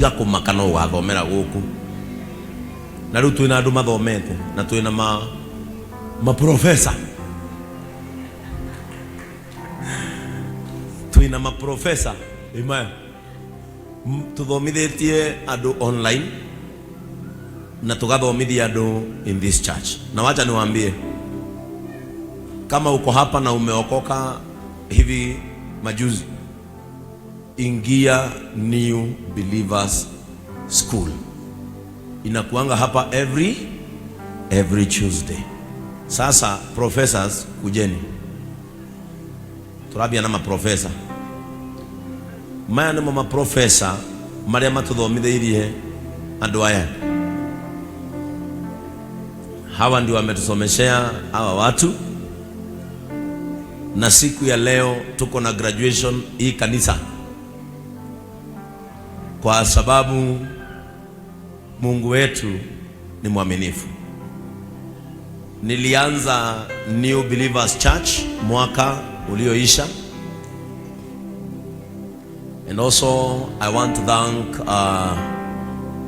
Tiga kũmaka no ũgathomera gũkũ. Na rĩu twĩna andũ mathomete na twĩna ma maprofesa. Twĩna maprofesa. Amen. Tuthomithĩtie andũ online na tugathomithia andũ in this church. Na wacha niwaambie, kama uko hapa na umeokoka hivi majuzi, ingia New Believers School. Inakuanga hapa every Tuesday. Sasa professors kujeni, turabia na maprofesa maya nĩmo maprofesa marĩa matũthomithĩirie andũ aya. Hawa ndio wametusomeshea hawa watu, na siku ya leo tuko na graduation hii kanisa, kwa sababu Mungu wetu ni mwaminifu. Nilianza New Believers Church mwaka ulioisha. And also I want to thank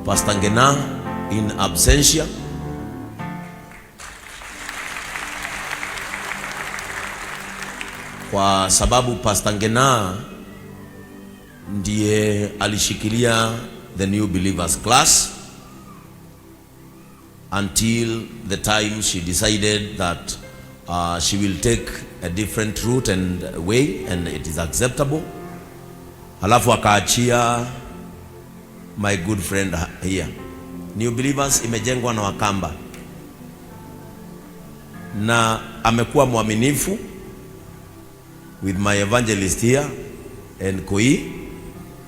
Pastor Ngena in absentia. Kwa sababu Pastor Ngena ndiye alishikilia the New Believers class until the time she decided that she will take a different route and way, and it is acceptable. Halafu akaachia my good friend here. New Believers imejengwa na Wakamba na amekuwa mwaminifu with my evangelist here and Koi.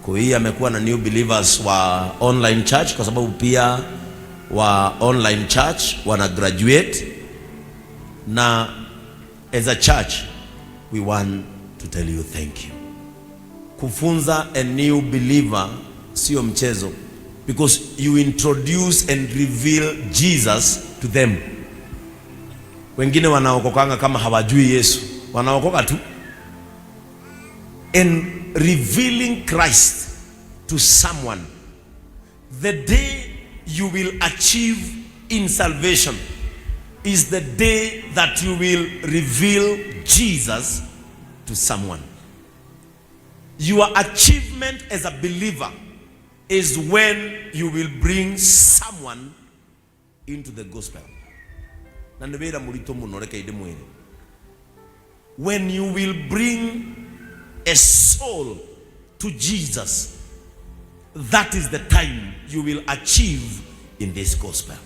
Koi amekuwa na New Believers wa online church, kwa sababu pia wa online church wana graduate, na as a church we want to tell you thank you. Kufunza a new believer sio mchezo, because you introduce and reveal Jesus to them. Wengine wanaokokanga kama hawajui Yesu, wanaokoka tu. And revealing Christ to someone, the day you will achieve in salvation is the day that you will reveal Jesus to someone. Your achievement as a believer is when you will bring someone into the gospel. Na nĩ wĩra mũritũ mũno, reke ndĩmwĩre. When you will bring a soul to Jesus, that is the time you will achieve in this gospel.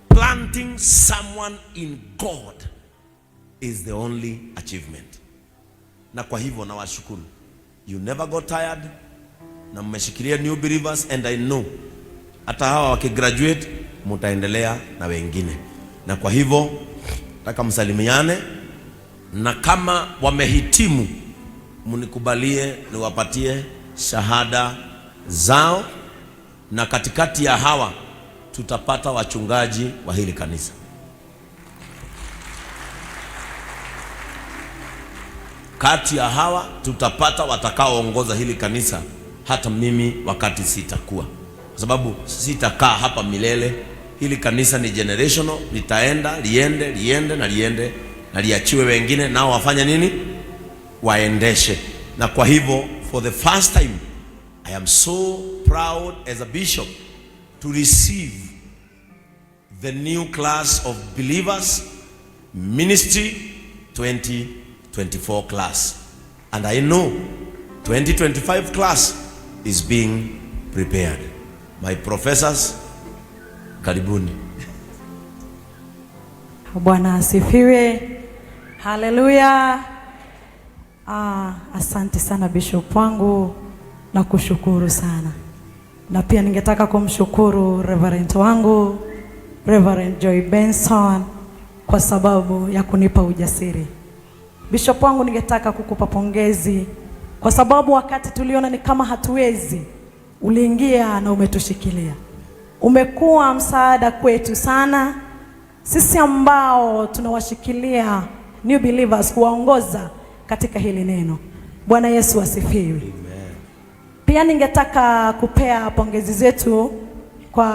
Planting someone in God is the only achievement. Na kwa hivyo nawashukuru. You never got tired, na mmeshikilia New Believers, and I know hata hawa wakigraduate mtaendelea na wengine. Na kwa hivyo nataka msalimiane, na kama wamehitimu mnikubalie niwapatie shahada zao, na katikati ya hawa tutapata wachungaji wa hili kanisa. Kati ya hawa tutapata watakaoongoza hili kanisa, hata mimi wakati sitakuwa, kwa sababu sitakaa hapa milele. Hili kanisa ni generational, litaenda liende liende na liende na liachiwe wengine, nao wafanye nini? Waendeshe. Na kwa hivyo for the first time I am so proud as a bishop to receive the new class of believers ministry 2024 class, and I know 2025 class is being prepared. My professors, karibuni. Bwana asifiwe. Haleluya. Asante sana bishop wangu, na kushukuru sana. Na pia ningetaka kumshukuru Reverend wangu, Reverend Joy Benson, kwa sababu ya kunipa ujasiri. Bishop wangu, ningetaka kukupa pongezi kwa sababu wakati tuliona ni kama hatuwezi, uliingia na umetushikilia. Umekuwa msaada kwetu sana sisi ambao tunawashikilia new believers, kuwaongoza katika hili neno. Bwana Yesu asifiwe. Amen. Pia Pia ningetaka kupea pongezi zetu kwa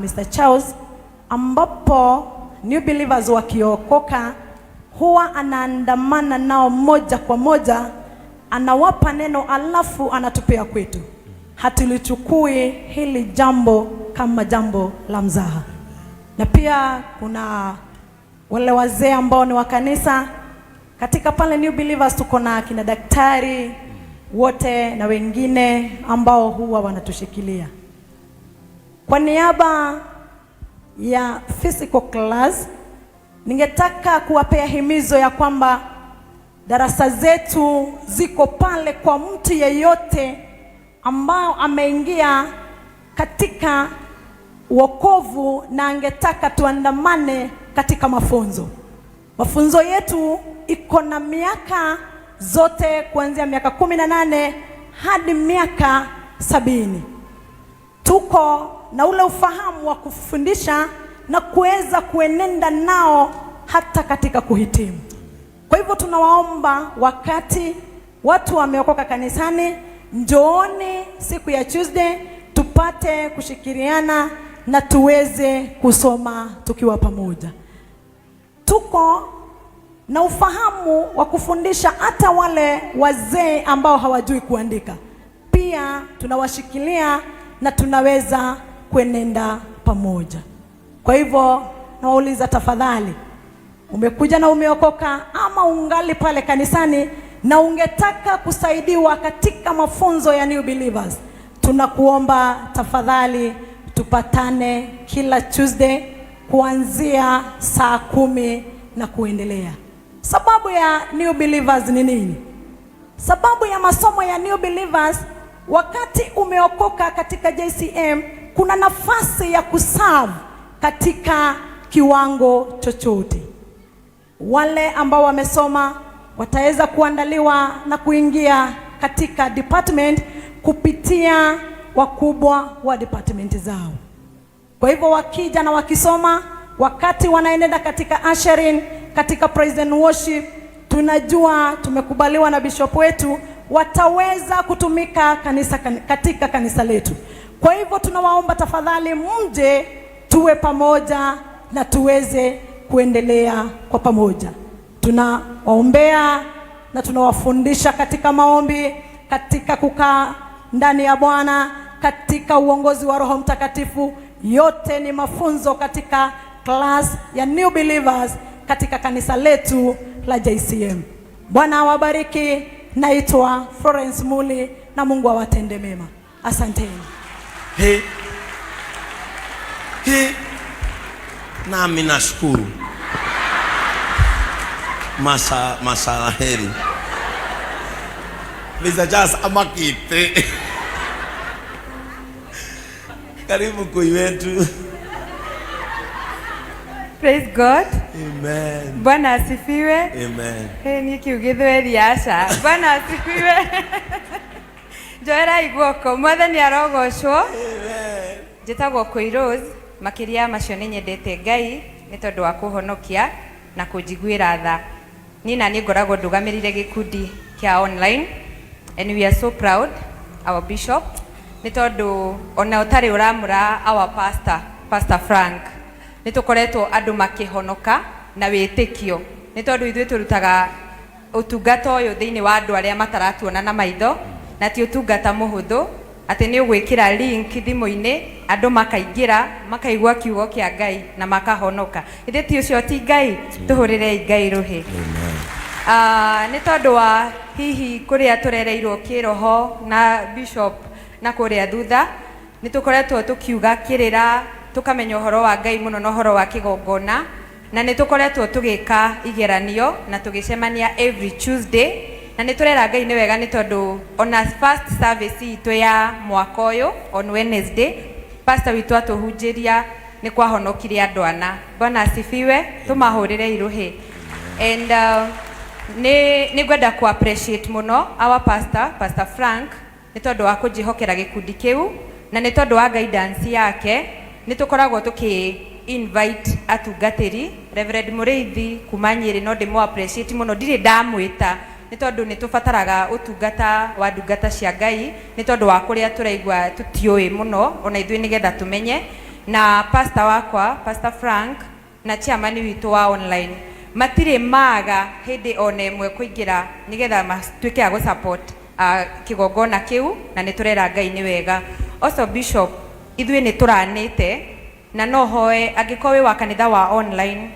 Mr. Charles, ambapo new believers wakiokoka huwa anaandamana nao moja kwa moja, anawapa neno alafu anatupea kwetu. Hatulichukui hili jambo kama jambo la mzaha. Na pia kuna wale wazee ambao ni wa kanisa katika pale New Believers, tuko na kina daktari wote na wengine ambao huwa wanatushikilia. Kwa niaba ya physical class, ningetaka kuwapea himizo ya kwamba darasa zetu ziko pale kwa mtu yeyote ambao ameingia katika wokovu na angetaka tuandamane katika mafunzo. Mafunzo yetu iko na miaka zote kuanzia miaka 18 hadi miaka 70. Tuko na ule ufahamu wa kufundisha na kuweza kuenenda nao hata katika kuhitimu. Kwa hivyo tunawaomba, wakati watu wameokoka kanisani, njooni siku ya Tuesday tupate kushikiriana na tuweze kusoma tukiwa pamoja. Tuko na ufahamu wa kufundisha hata wale wazee ambao hawajui kuandika, pia tunawashikilia na tunaweza kuenenda pamoja. Kwa hivyo nawauliza tafadhali, umekuja na umeokoka ama ungali pale kanisani na ungetaka kusaidiwa katika mafunzo ya New Believers, tunakuomba tafadhali tupatane kila Tuesday kuanzia saa 10 na kuendelea. Sababu ya New Believers ni nini? Sababu ya masomo ya New Believers, wakati umeokoka katika JCM, kuna nafasi ya kuserve katika kiwango chochote. Wale ambao wamesoma wataweza kuandaliwa na kuingia katika department kupitia wakubwa wa department zao. Kwa hivyo wakija na wakisoma, wakati wanaenenda katika ushering, katika praise and worship, tunajua tumekubaliwa na bishop wetu, wataweza kutumika katika kanisa letu. Kwa hivyo tunawaomba tafadhali mje tuwe pamoja na tuweze kuendelea kwa pamoja. Tunawaombea na tunawafundisha katika maombi, katika kukaa ndani ya Bwana, katika uongozi wa Roho Mtakatifu. Yote ni mafunzo katika class ya New Believers katika kanisa letu la JCM. Bwana awabariki. Naitwa Florence Muli na Mungu awatende mema. Asanteni. He. He. Nami nashukuru. Masa heri. Mr. Charles amakite. Karibu kui wetu. Praise God. Amen. Bwana asifiwe. Amen. Hey, ni kiugithweri aca. Bwana asifiwe. Njoerai guoko. Mwathani arogocwo. Amen. Njĩtagwo Koi Rose. Makĩria ya macio nĩ nyendete Ngai nĩ tondũ wa kũhonokia na kũnjiguĩra tha. Niĩ na niĩ ngoragwo ndũgamĩrĩire gĩkundi kĩa online and we are so proud our bishop nĩ tondũ ona ũtarĩ ũramũra our pastor, Pastor Frank, nĩ tũkoretwo andũ makĩhonoka na wĩtĩkio nĩ tondũ ithuĩ tũrutaga ũtungata ũyũ thĩinĩ wa andũ arĩa mataratuona na maitho, na ti ũtungata mũhũthũ atĩ nĩ ũgwĩkĩra link thimũ-inĩ andũ makaingĩra makaigua kiugo kĩa Ngai na makahonoka. Ithe ti ũcio ti Ngai? Tũhũrĩrei Ngai rũhĩ. Nĩ tondũ wa hihi kũrĩa tũrereirwo kĩroho na bishop na kũrĩa thutha nĩ tũkoretwo tũkiuga kĩrĩra, tũkamenya ũhoro wa Ngai mũno na ũhoro wa kĩgongona, na nĩ tũkoretwo tũgĩka igeranio na tũgĩcemania every Tuesday, na nĩ tũrera Ngai nĩ wega nĩ tondũ ona first service itũ ya mwaka ũyũ on Wednesday pastor witũ atũhunjĩria nĩ kwahonokire andũ ana. Bwana asifiwe. Tũmahũrĩre irũhĩ. And nĩ ngwenda ku appreciate mũno our pastor, Pastor Frank, nĩ tondũ wa kũnjĩhokera gĩkundi kĩu na nĩ tondũ wa guidance yake nĩ tũkoragwo tũkĩ invite atungatĩri. Reverend Mũrĩithi kuma Nyĩrĩ, no ndĩmũ appreciate mũno, ndirĩ ndamwĩta Nĩ tondũ nĩ tũbataraga ũtungata wa ndungata cia Ngai, nĩ tondũ wa kũrĩa tũraigua tũtiũĩ mũno, ona ithuĩ nĩgetha tũmenye. Na pastor wakwa, Pastor Frank, na chairman witũ wa online, matirĩ maga hĩndĩ ona ĩmwe kũingĩra nĩgetha matuĩke a gũ support kĩgongona kĩu, na nĩ tũrera Ngai nĩ wega. Also Bishop, ithuĩ nĩ tũranĩte, na no hoe angĩkorwo wĩ wa kanitha wa online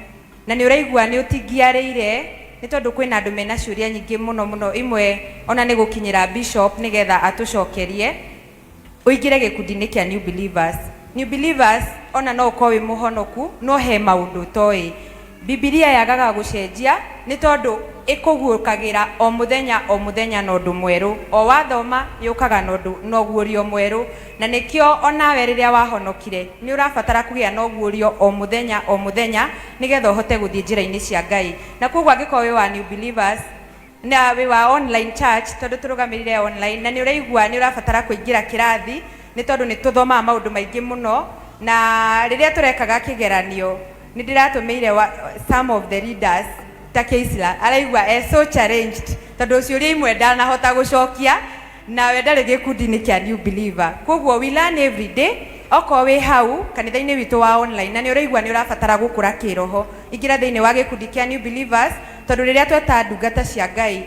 na nĩ ũraigua nĩ ũtingiarĩire, nĩ tondũ kwĩna andũ mena ciũria nyingĩ mũno mũno, imwe ona nĩ gũkinyĩra Bishop nĩgetha atũcokerie, ũingĩre gĩkundi-inĩ kĩa New Believers. New Believers, ona no ũkorwo wĩ mũhonoku, no he maũndũ ũtoĩ. Bibilia yagaga gũcenjia nĩ tondũ ĩkũguũkagĩra o mũthenya o mũthenya na ũndũ mwerũ. O wathoma yũkaga na ũndũ na ũguũrio mwerũ, na nĩkĩo onawe rĩrĩa wahonokire nĩ ũrabatara kũgĩa na ũguũrio o mũthenya o mũthenya nĩgetha ũhote gũthiĩ njĩra-inĩ cia Ngai. Na koguo angĩkorwo wĩ wa New Believers na wĩ wa online church, tondũ tũrũgamĩrĩire online, na nĩ ũraigua nĩ ũrabatara kũingĩra kĩrathi, nĩ tondũ nĩ tũthomaga maũndũ maingĩ mũno. Na rĩrĩa tũrekaga kĩgeranio nĩ ndĩratũmĩire some of the leaders ta Keisla, araigua e so challenged tondũ ciũria imwe ndanahota gũcokia, nawe ndarĩ gĩkundi-inĩ kĩa New Believer. Koguo we learn every day. Okorwo wĩ hau kanitha-inĩ witũ wa online na nĩ ũraigua nĩ ũrabatara gũkũra kĩroho, ingĩra thĩinĩ wa gĩkundi kĩa New Believers, tondũ rĩrĩa tweta ndungata cia Ngai,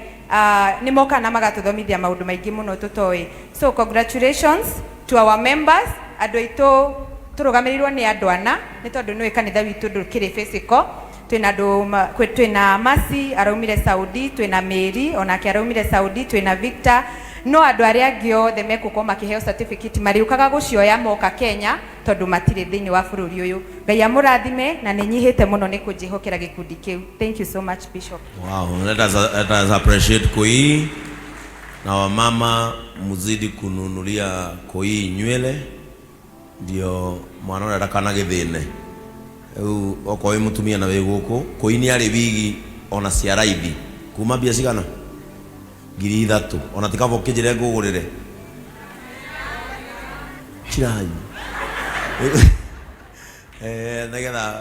nĩ mokaga na magatũthomithia maũndũ maingĩ mũno tũtoĩ. So congratulations to our members. Andũ aitũ tũrũgamĩrĩirwo nĩ andũ ana, nĩ tondũ nĩũĩ kanitha witũ ndũkĩrĩ physical. Twĩna andũ, twĩna Mercy araumire Saudi, twĩna Mary onake araumire Saudi, twĩna Victor. No andũ arĩa angĩ othe mekũkorwo makĩheo certificate marĩũkaga gũcioya moka Kenya, tondũ matirĩ thĩinĩ wa bũrũri ũyũ. Ngai amũrathime, na nĩ nyihĩte mũno nĩ kũnjĩhokera gĩkundi kĩu. Thank you so much, Bishop. Wow, let us appreciate Koi na wamama, muzidi kununulia Koi nywele ndio mwana ũrĩa ndakanagĩthĩne. Rĩu okorwo wĩ mũtumia na wĩ gũkũ, Koi nĩ arĩ wigi ona cia raithi kuma mbia cigana 3,000, ona ti kaba ũkĩnjĩre ngũgũrĩre kirai. Nĩgetha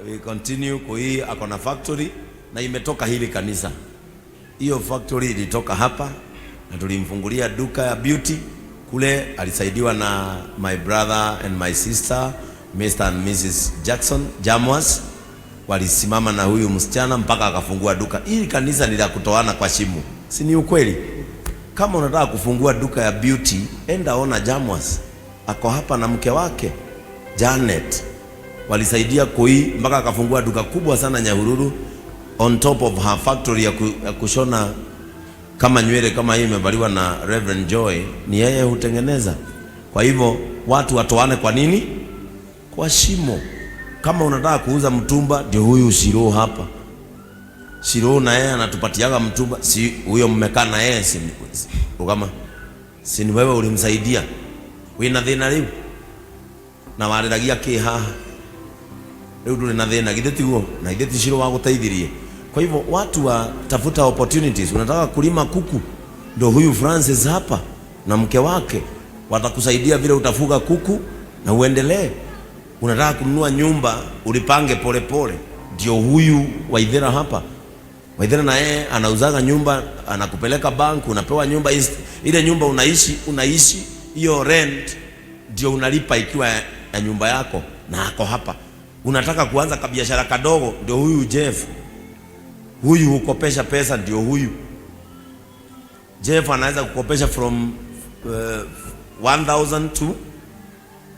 we continue. Koi ako na factory na imetoka hili kanisa. Hiyo factory ilitoka hapa na tulimfungulia duka ya beauty kule. Alisaidiwa na my brother and my sister, Mr. and Mrs. Jackson Jamwas, walisimama na huyu msichana mpaka akafungua duka. Hili kanisa ni la kutoana kwa shimo, si ni ukweli? Kama unataka kufungua duka ya beauty, enda ona Jamwas, ako hapa na mke wake Janet. Walisaidia Koi mpaka akafungua duka kubwa sana Nyahururu, on top of her factory ya kushona kama nywele kama hii imevaliwa na Reverend Joy, ni yeye hutengeneza. Kwa hivyo watu watoane kwa nini? Kwa shimo. Kama unataka kuuza mtumba, ndio huyu Shiro hapa. Shiro na yeye anatupatiaga mtumba, si huyo mmekaa na yeye, si kama si ni wewe ulimsaidia? Wina thina riu na warĩragia kĩ haha? Rĩu ndũrĩ na thĩna, githĩ tiguo? Na githĩ ti Shiro wagũteithirie? Kwa hivyo watu watafuta opportunities. Unataka kulima kuku, ndio huyu Francis hapa na mke wake watakusaidia vile utafuga kuku na uendelee. Unataka kununua nyumba ulipange polepole, ndio huyu Waithera hapa. Waithera na yeye anauzaga nyumba, anakupeleka bank, unapewa nyumba ile nyumba unaishi hiyo rent ndio unalipa ikiwa ya nyumba yako, na ako hapa. Unataka kuanza kabiashara kadogo, ndio huyu Jeff. Huyu hukopesha pesa, ndio huyu Jeff anaweza kukopesha from 1000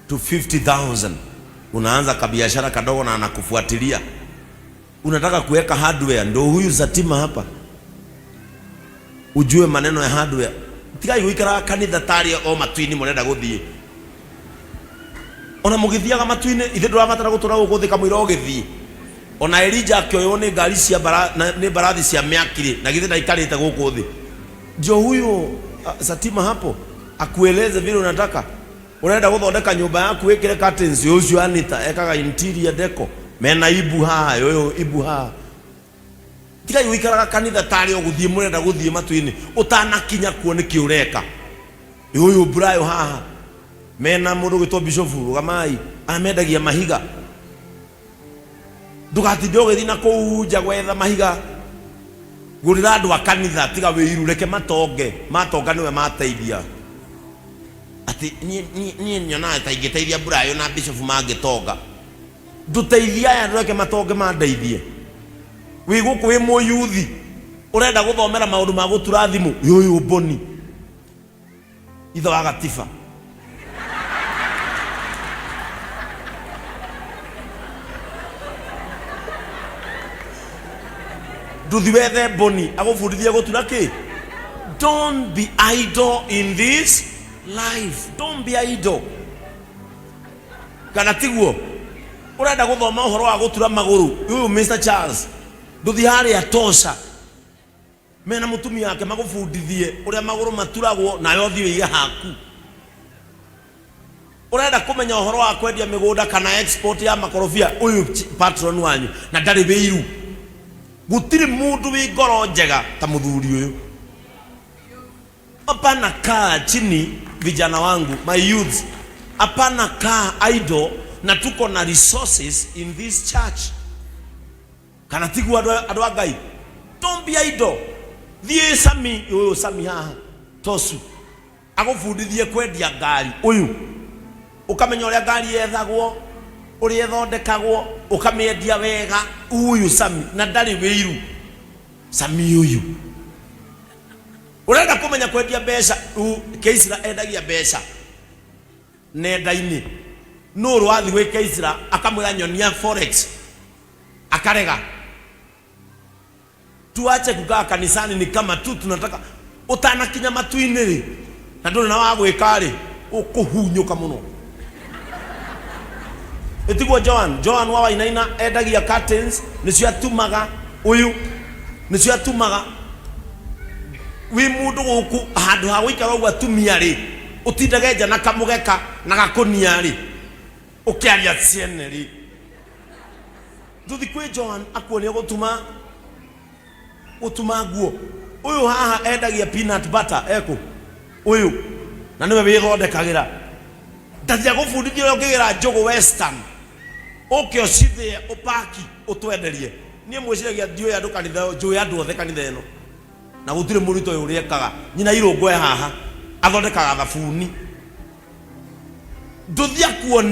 to 50,000. Unaanza kabiashara kadogo na anakufuatilia. Unataka kuweka hardware, ndio huyu Zatima hapa. Ujue maneno ya hardware. Tigai guikara kanitha tari o matu-inĩ mũrenda gũthiĩ. Ona mũgĩthiaga matu-inĩ, ithe ndũrabatara gũtũra gũkũ thĩ kamũira ũgĩthiĩ. Ona Elijah akĩoywo nĩ ngari cia nĩ mbarathi cia mĩakiri, na githĩ ndaikarĩte gũkũ thĩ. Ndio huyo Satima hapo akueleze vile unataka. Unaenda gũthondeka nyũmba yaku wĩkĩre curtains, ũcio Anita ekaga interior deco. Mena ibu haha, yoyo ibu haha. Tigai gũikaraga kanitha tarĩ o gũthiĩ mũrenda gũthiĩ matu-inĩ, ũtanakinya kuo nĩkĩ ũreka. Ũyũ Brayo haha mena mũndũ gwĩtwo Bishop Rugamai amendagia mahiga. Ndũgatinde ũgĩthiĩ na kũu nja gwetha mahiga. Gũrĩra andũ a kanitha tiga wĩiru, reke matonge, matonga nĩwe mateithia. Atĩ niĩ nyonaga ta ingĩteithia Brayo na Bishop mangĩtonga. Ndũteithia aya ndũreke matonge mandeithie. Wĩ gũkũ wĩ mũyuthi ũrenda gũthomera maũndũ ma gũtura thimũ, ũyũ Boni ithe wa gatiba. Nduthi wethe Boni agũbundithie gũtura kĩ. Don't be idle in this life. Don't be idle. Kana tiguo? Ũrenda gũthoma ũhoro wa gũtura magũrũ, ũyũ Mr Charles, ndũthi harĩa tosha mena mũtumia wake magũbundithie ũrĩa magũrũ maturagwo, nawe ũthiĩ ũige haku. Ũrenda kũmenya ũhoro wa kwendia mĩgũnda kana export ya makorobia, ũyũ patron wanyu na ndarĩ wĩiru. Gũtirĩ mũndũ wĩ ngoro njega ta mũthuri ũyũ. Hapana kaa chini vijana wangu, my youths. Hapana kaa idle na tuko na resources in this church. Kana tiguo andũ a Ngai? Don't be idle. Thiĩ Sami, ũyũ Sami haha, Tosu. Agũbundithie kwendia ngari, ũyũ. Ũkamenya ũrĩa ngari yethagwo, ũrĩa ĩthondekagwo, ũkamĩendia wega, ũyũ Sami. Na ndarĩ wĩiru. Sami ũyũ. Ũrenda kũmenya kwendia mbeca, Keisra endagia mbeca nenda-inĩ. Nũ ũrĩ wathiĩ gwĩ Keisra akamwĩra nyonia forex akarega. Tuache kukaa kanisani ni kama tu tunataka ũtanakinya matu-inĩ rĩ na ndũrĩ na wa gwĩka rĩ ũkũhunyũka mũno. Ĩtiguo Joan, Joan wa Wainaina endagia curtains nĩcio atumaga ũyũ nĩcio atumaga wĩ mũndũ gũkũ handũ ha gũikara ũguo atumia rĩ ũtindage nja na kamũgeka na gakũnia rĩ ũkĩaria ciene rĩ Nduthi kwĩ Joan akuonia gũtuma gũtuma nguo ũyũ haha endagia peanut butter ekũ ũyũ na nĩwe wĩthondekagĩra ndathia gũbundithia ũrĩa ũngĩgĩra njũgũ western ũke ũcithĩe ũpaki ũtwenderie niĩ mwĩciragia ndiũĩ andũ kanitha njũĩ andũ othe kanitha ĩno na gũtirĩ mũrutwo ũyũ ũrĩa ekaga nyina irũngũ e haha athondekaga thabuni ndũthia kuonia.